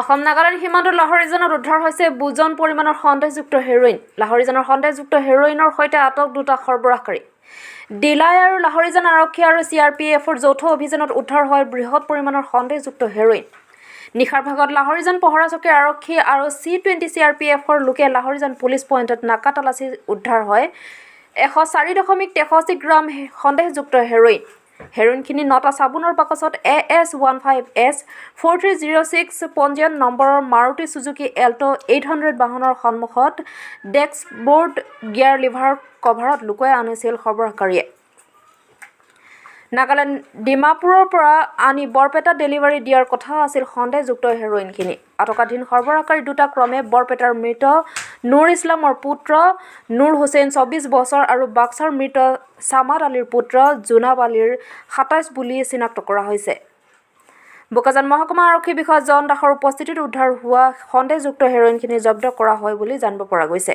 অসম নাগালেণ্ড সীমান্তৰ লাহৰীজানত উদ্ধাৰ হৈছে বুজন পৰিমাণৰ সন্দেহযুক্ত হেৰ'ইন। লাহৰীজানৰ সন্দেহযুক্ত হেৰ'ইনৰ সৈতে আটক দুটা সৰবৰাহকাৰী। ডিলাই আৰু লাহৰীজান আৰক্ষী আৰু চিআৰপিএফৰ যৌথ অভিযানত উদ্ধাৰ হয় বৃহৎ পৰিমাণৰ সন্দেহযুক্ত হেৰ'ইন। নিশাৰ ভাগত লাহৰীজান পহৰা চকীৰ আৰক্ষী আৰু চি-20 চিআৰপিএফৰ লোকে লাহৰীজান পুলিচ পইণ্টত নাকা তালাচী উদ্ধাৰ হয় 104.63 গ্ৰাম সন্দেহযুক্ত হেৰ'ইন। হেৰ'ইনখিনি নটা চাবোনৰ বাকচত AS 15 S 4306 পঞ্জীয়ন নম্বৰৰ মাৰুতি চুজুকি এল্ট' 800 বাহনৰ সন্মুখত ডেস্কবোৰ্ড গিয়াৰ লিভাৰ কভাৰত লুকুৱাই আনিছিল সৰবৰাহকাৰীয়ে। নাগালেণ্ড ডিমাপুৰৰ পৰা আনি বৰপেটাত ডেলিভাৰী দিয়াৰ কথা আছিল সন্দেহযুক্ত হেৰ'ইনখিনি। আটকাধীন সৰবৰাহকাৰী দুটা ক্ৰমে বৰপেটাৰ মৃত নুৰ ইছলামৰ পুত্ৰ নুৰ হুছেইন, 24 বছৰ আৰু বাক্সাৰ মৃত ছামাদ আলীৰ পুত্ৰ জোনাব আলীৰ, 27 বুলি চিনাক্ত কৰা হৈছে। বোকাজান মহকুমা আৰক্ষী বিষয়া জন দাসৰ উপস্থিতিত উদ্ধাৰ হোৱা সন্দেহযুক্ত হেৰ'ইনখিনি জব্দ কৰা হয় বুলি জানিব পৰা গৈছে।